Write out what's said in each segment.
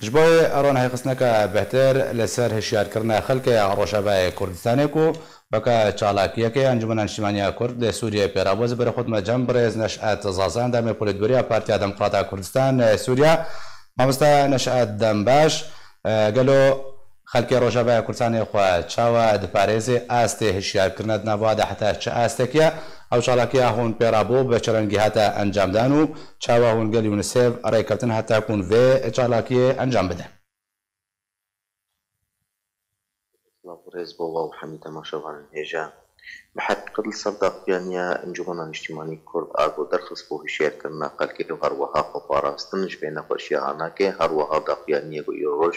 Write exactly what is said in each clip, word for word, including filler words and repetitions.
Ji bo ronahîxistineke bêhtir li ser hişyarkirina xelkê ya Rojavayê Kurdistanê ku weke çalakiyeke Encûmena Niştimaniya Kurd li Sûriyeyê pê rabû, ez ê berê xwe dime cem birêz Neş'et Zaza, endamê Polîtbûroya Partiya Demokrata Kurdistan, e, Sûriye. Mamoste Neş'et, dem baş. E, gelo xelkê Rojavayê Kurdistanê xwe çawa diparêze? Astê hişyarkirina di nava de heta çi astekî ye? Ew çalakiya hûn pê rabû bi çi rengî hate encamdan û çawa hûn gel UNICEF rêkeftin heta ku hûn vê çalakiyê encam bidin? Silav û rêz bo we û hemî temaşevanên hêja. Bi heqîqet li ser daxuyaniya Encûmena Niştimanî Kurd a ku derxist bo hişyarkirina xelkê û her wiha xweparastin ji vê nexweşiya hanakê, her wiha daxuyaniyê ku îroj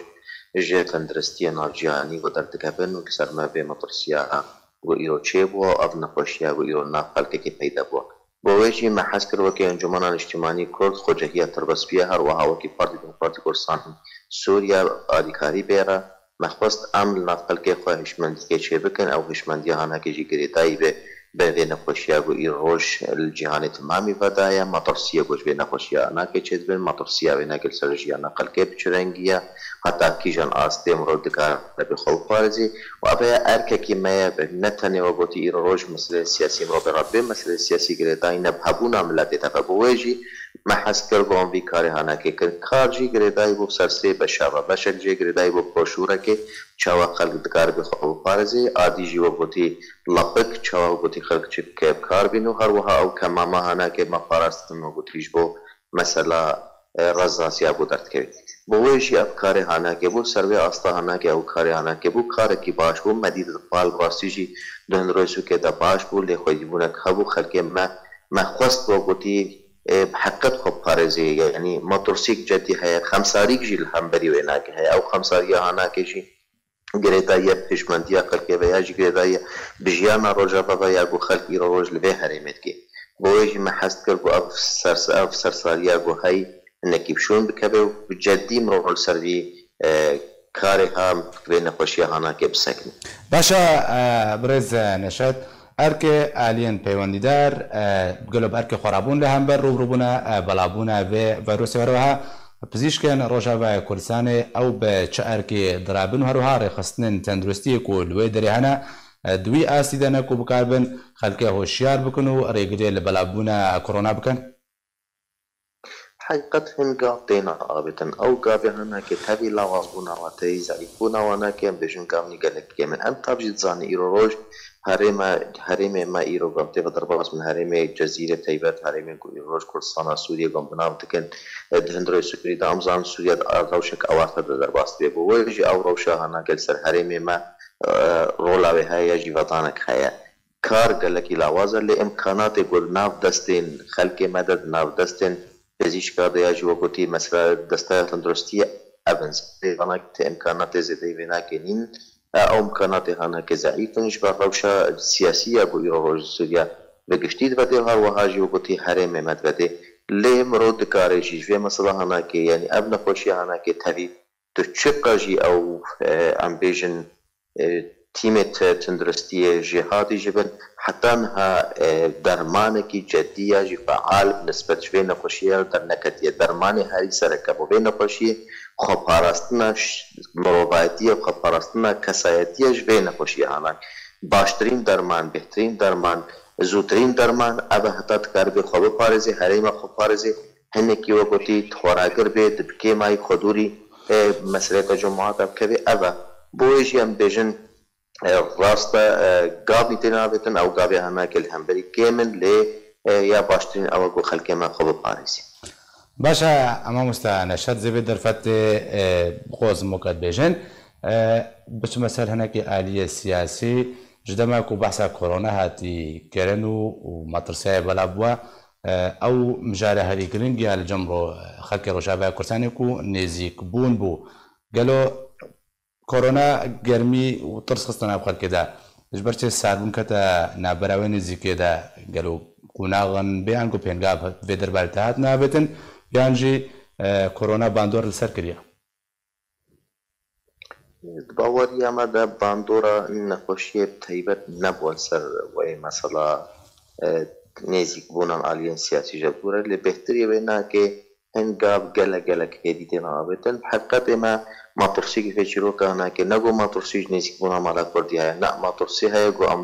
ji tenduristiya navcihanî ku derdikevin û li ser me vê metirsiya ku îro çêbû û ev nexweşiya ku îro nav xelkekê peyda bû. Bo wê jî me hez kir wekî Encûmena Niştimanî Kurd, Xocehiya Tirbespiyê, her wiha wekî Partî Demokratîk Kurdistanê Sûriye alîkarî bêre. Me xwest em li nav xelkê xwe hişmendiyekê çêbikin, ew hişmendiya hanakê jî girêdayî be, be vê nexweşiya ku îroj li cîhanê temamî ve de ye. Metirsiyê ku ji vê nexweşiya hanakê çêdibin, metirsiyê wênekê li ser jiyana xelkê bi çi rengî ye, heta kîjan astê mirov dikare xwe biparêzî. Û ev heye erkekî me ye, ne tenê we gotî îro roj meseleyê siyasî mirov pê re dibê, meseleyê siyasî girêdayî ne bi hebûna miletê teve. Bo wê jî me hez kir ku em vî karê hanakê kirin. Kar jî girêdayî bû ser sê beşa ve. Beşek jê girêdayî bû broşûrekê, çawa xelk dikare bê xwe biparêzê. Adî jî we gotî lapik, çawa we gotî xelk çi bike bi kar bîn û her wiha ew kemama hanakê me parastin we gotî ji bo mesela, e, rezasiya ku derdikevî. Bo wê jî ev karê hanakê bû, ser vê asta hanakê ew karê hanakê bû, karekî baş bû. Me dît qal bi rastî jî di hundirê sûkê de baş bû, lê xwedîbûnek hebû, xelkê me, me xwest we gotî, e, bi heqet xwe parêzê, yanî metirsîk cedî heye, xemsarîk jî li hemberî wênakê heye. Ew xemsariya hanakê jî girêdayî ye bi hişmendiya xelkê ve ya jî girêdayî ye bi jiyana Rojava ve ya ku xelk îro roj li vê herêmê dike. Bo wê jî me hez kir ku ev sers-, ev sersariya ku hey hinekî bi şûn bikeve û bi ceddî mirov li ser vî, e, karê ha vê nexweşiya hanakê bisekine. Baş e, e, birêz Neşet, erkê aliyên peywendîdar, e, gelo bi erkê xwe rabûn li hember rûbirûbûna, e, belavbûna vê vîrusê, her wiha pizîşkên Rojavayê Kurdistanê ew bi çi erkê dirabin û her wiha rêxistinên tenduristiyê ku li wê derê hene, e, di wî astî de ne ku bikarbin xelkê hoşyar bikin û rêgiriyê li belavbûna korona bikin? Heqîqet hin gav têne avêtin. Ew gavê hanakê tevî lawazbûna wan, tevî zeîfbûna wan nake, em bêjin gavnî gelek kêm in. Em tav jî dizanin îro roj herême, herêmê me îro gam tê ve derbas bin, herêmê Cezîrê taybet, herêmê ku îro roj Kurdistana Sûriyê gam bi nav dikin. E, di hundirê Sûriyê de em zanin Sûriye di rewşek awarte de derbas dibe. Bo wê jî ew rewşa hanake li ser herêmê me, e, rola wê heye ya jî vedanek heye. Kar gelekî lawaz e, lê îmkanatê ku di nav destên xelkê me de, di nav destên pizîşka de ya jî wek gotî mesela desteya tenduristiyê, ev in zêde hanakê îmkanatê zêdeyî vê nake nîn. E, ew îmkanatê hanakê zeîf in ji ber rewşa siyasî ya ku îro roj li Sûriye bi giştî divedê û her wiha jî wek gotî herêmê me divedê. Lê mirov dikare jî ji vê mesela hanakê, yanî ev nexweşiya hanakê tevî tu çiqas jî ew, e, em bêjin, e, tîmê te-, tenduristiyê jêhatî ji bin, heta niha, e, dermanekî cedî ya jî feal bi nisbet ji vê nexweşiyê re derneketiye. Dermanê herî sereke bo vê nexweşiyê xweparastina ş-, mirovayetiyê, xweparastina kesayetiyê ji vê nexweşiyê hana. Baştirîn derman, bêhtirîn derman, zûtirîn derman, ev e heta dikaribe xwe biparêzê, herêma xwe biparêzê. Hinekî wek gotî, di xweragir bê, di bi kêmayî xwedûrî, e, meselê tecemûata bikevê, ev e. Bo wê jî em bêjin, e, rast e, e, gavnî têne avêtin, ew gavê hanakê li hemberî kêm in, lê, e, ya baştirîn ew e ku xelkê me xwe biparêzî. Baş e, mamoste Neşet, zê vê derfetê, e, bixwazim weke dibêjin, e, biçime ser hinekî aliyê siyasî, ji dema ku behsa korona hatî kirin û, û metirsiyayê belav bûye, e, ew mijara herî giring ya li cem ro-, xelkê Rojavaya Kurdistanê ku nêzîkbûn bû. Gelo korona germî û tirs xiste nav xelkê de. Ji ber çi sarbûn kete navbera wê nêzîkê de, gelo qonax in bê yan ku pêngav vê derbarê de hatine avêtin, yan jî, e, korona bandor li ser kiriye? Di baweriya me de bandora nexweşiyê bi taybet nebû li ser wê mesela, e, nêzîkbûnan aliyên siyasî ji dû re, lê bêhtirî wê nake hin gav gelek gelek hêdî têne avêtin. Heqetê me matursî gifê çîroka hinekê ne ku matursî ji nêzîkbûna mala Kurdî heye, ne matursî heye ku em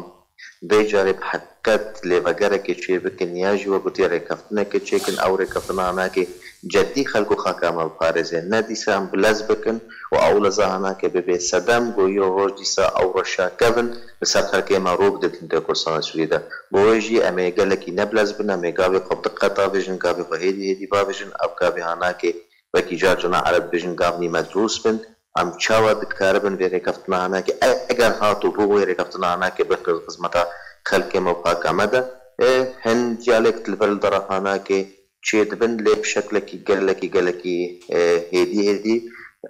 vê carê bi heqet lêvegerekê çêbikin ya jî wek gotî rêkeftinekê çêkin, ew rêkeftina hinekê cedî xelk û xaka me biparêze. Ne dîsa em bi lez bikin û ew leza hinekê bibe sedem ku îro roj dîsa ew reşa kevin li ser xelkê me rû bidin di Kurdistana Sûriyê de. Bo wê jî em ê gelekî ne bi lez bin, em ê gavê xwe bi diqet avêjin, gavê xwe hêdî hêdî bavêjin, ev gavê hinekê wekî car cana ereb dibêjin gav nî medrûs bin. Em çawa dikaribin vê rêkeftina hinekê? Eger hat û bû wê rêkeftina hinekê bi xizmeta xelkê me û xaka me de, ê, hin diyalekt li vir li dera hinekê çêdibin, lê bi şeklekî gelekî, gelekî, ê, hêdî hêdî.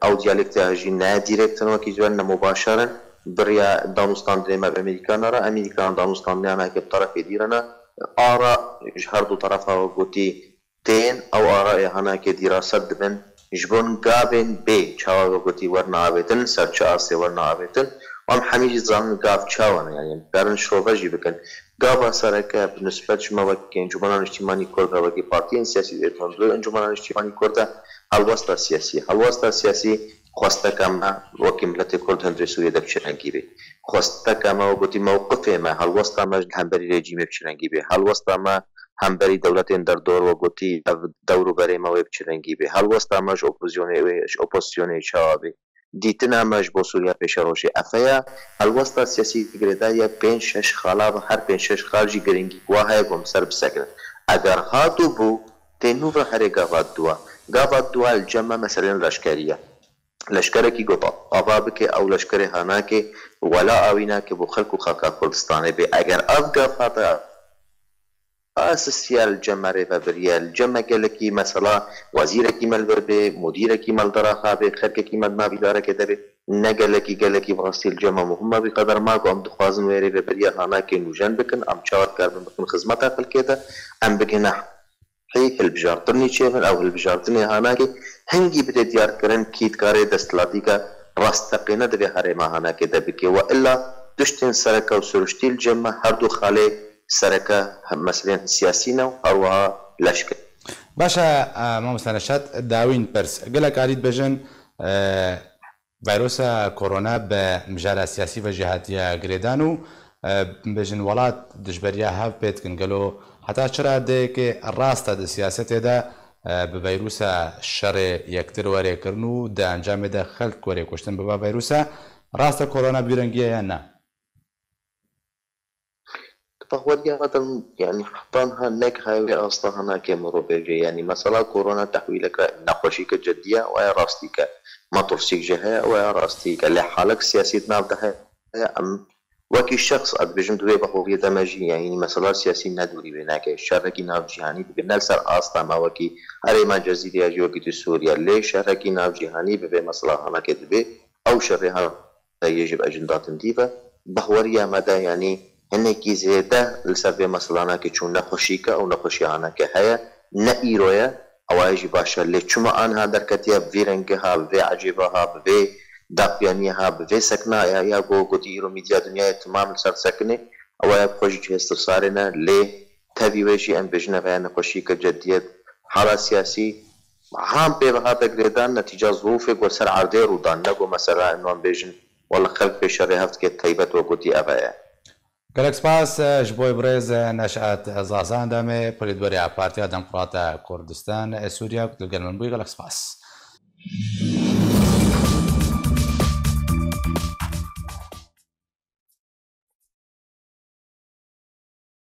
Ew diyalektiya jî ne dîrekt in, wekî ji ber ne mubaşer in. Bi riya danûstandinê me bi Amerîkana re, Amerîkana danûstandinê hinekê bi terefê dî re ne. Ara ji her du terefa wek gotî tên ew arayê hinekê dîraset dibin, ji bo gavên bê çawa wek gotî werna avêtin, li ser çi astê werna avêtin. Em hemî jî dizanin gav çawa ne, yanî em dikarin şirove jî bikin. Gava sereke bi nisbet ji me wekî Encûmena Niştîmanî Kurd re, wekî partiyên siyasî ê tundû Encûmena Niştîmanî Kurd re, helwesta siyasî. Helwesta siyasî xwesteka me wekî miletê Kurd hundirê Sûriyê de bi çi rengî bê. Xwesteka me wek gotî mewqifê me, helwesta me ji hemberî rejîmê bi çi rengî bê. Helwesta me hemberî dewletên derdor wek gotî ev dewr û berê me wê bi çi rengî bê. Helwesta me ji opozisyonê wê, ji opozisyonê çawa bê. Dîtina me ji bo Sûriya pêşerojê. Ev heye helwesta siyasî girêdayî ye pênc şeş xala ve, her pênc şeş xal jî girîngî wa heye ku em ser bisekinin. Eger hat û bû, tê nû ve herê gava dua. Gava dua li cem me meselên leşkerî ye. Leşkerekî ku ava bike, ew leşkerê hanakê wela awî nake bo xelk û xaka Kurdistanê bê. Eger ev gav hate asistiye li cem me rêvebiriye, li cem me gelekî mesela wezîrekî me li vir bê, mudîrekî me li dera xwe bê, xelkekî me di nav îdarekê de bê, ne gelekî, gelekî bi rastî li cem me muhim e. Vî qeder ma ku em dixwazin wê rêvebiriya hanakê nûjen bikin, em çawa dikaribin bikin xizmeta xelkê de, em bigihine hê hilbijartinê çêbin, ew hilbijartinê hanakê hingî bide diyarkirin kî dikare desthilatîka rasteqîne di vê herêma hanakê de bike. We illa tiştên sereke û siruştî li cem me her du xalê sereke meselên siyasî ne û her wiha leşker. Baş e, e, mamoste Neşat, dawîn pirs. Gelek alî dibêjin, e, Vîrusa korona bi mijara siyasî ve jî hatiye girêdan û, e, bêjin welat dijberiya hev pê dikin. Gelo heta çi radeyekê rast e di siyasetê de, e, bi vîrusa şerê yektir were kirin û di encamê de xelk were kuştin bi va vîrusa? Rast e korona bi vî rengî ye yan na? Di bexweriya me de, yanî heta niha negihaye wê asta hanakê mirov bêje. Yanî mesela korona tehwîleke nexweşîke cidî ye, waya rastîk e. Matursîk jî heye, waya rastîk e. Lê halek siyasî di nav de heye, em wekî şexs, ez dibêjim di wê bexweriyê de me jî, yanî mesela siyasî ne dûrî wê nake. Şerekî navcîhanî dibe, ne li ser asta me wekî herêma Cezîrê ya jî wekî tu Sûriye. Lê şerekî navcîhanî bi vê mesela hanakê dibe. Ew şerê ha Yê jî bi ecindadên dî ve. Bexweriya me de, yanî hinekî zêde li ser vê meselanakê çûn nexweşîke û nexweşiyaneke heye, ne îro ye, ew ê jî baş e. Lê çima aniha derketiye bi vî rengiha, bi vê ecêbaha, bi vê daxuyanîha, bi vê sekna ya, ya ku gotî îro mîdya dinyayê timam li ser sekinê, ew ê bi xwe jî cihê sifsarê ne, lê tevî wê jî em bêjin ev heye nexweşîke cedî ye. Hala siyasî ham pê ve hate girêdan, netîca zirûfê ku li ser erdê rû dan, ne ku mesela em wan bêjin, Wele xelk pê şerê hev dike, taybet wek gotî ev heye. Gelek spas, e, ji bo birêz, e, Neşat Zaza, endamê Polîtbûrê ya Partiya Demokrata Kurdistan, e, Sûriye, ku tu li gel min bûyî, gelek spas.